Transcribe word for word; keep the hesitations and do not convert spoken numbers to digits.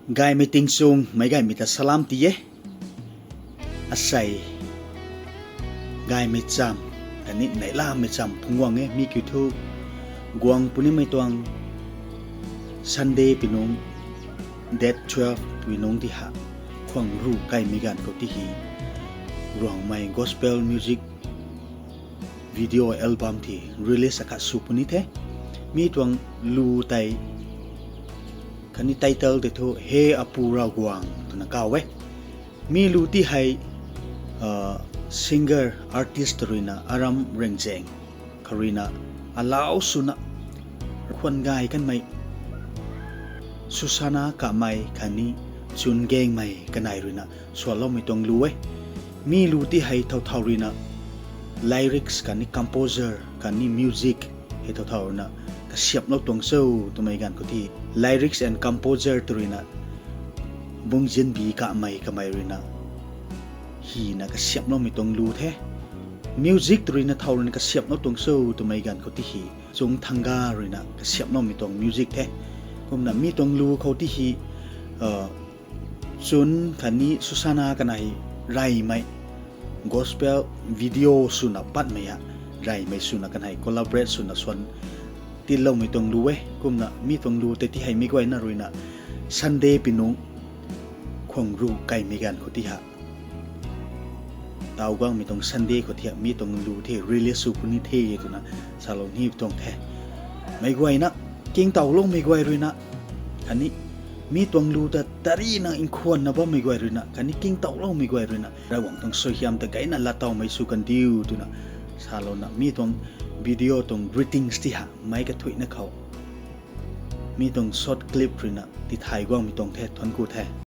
Gaymei tingchung, meic gaymei ta salam ti e. Asei, gaymei cham, khatni neihlamei cham phungc guang e, mi kiu thu guang punimei tuang Sunday pi nungc, date twelve pi nungc ti ha, khwang ruh kaimei ganv khou ti hi, Ruangmei gospel music video album ti release akhat sw puni the. Mi tuang lu tei, khatni title tei thu He Apu Ravguangc twna kaw e. Mi lu ti hei singer, artist ruina Aram Rengzeng khou ruina alau swna khwan gay kanmei Susana Kamei khatni Chungangmei kanei ruina swanloumei tuang lu e. Mi lu ti hei thow thow ruina lyrics khatni composer khatni music hei thow thow ruina kasiamhlou tuang cho twmei ganv khou ti, lyrics and composer tw ruina Bungzinbi Kamei kamei ruina hina kasiamhloumei tuang lu the. Music tw ruina thow ruina kasiamhlou tuang cho twmei ganv khou ti hi, Chungthanga ruina kasiamhloumei tuang music the. Kumna mi tuang lu khou ti hi, Chun khatni Susana kanei reymei gospel video swna patmei a, reymei swna kanei collaborate swna swan tiiloumei tuang lu e. Kumna mi tuang lu tei ti hei meic guayna ruina Sunday pi nungc khwang ruh kaimei ganv khou ti ha, taw guangmei tuang Sunday khou ti ha mi tuang lu the release sw puni the twna salou ni tuang the. Meic guayna, kingtowloumei guay ruina, khatni mi tuang lu ta tarina nkhwanna bammei guay ruina khatni kingtowloumei guay ruina Ravguangc tuang suaihiam ta gayna lattowmei sw kandiu twna salouna mi tuang video tuang greetings ti ha meic kathuicna khou mi tuang short clip ruina tithay guangmei tuang the. Thuanc ku the.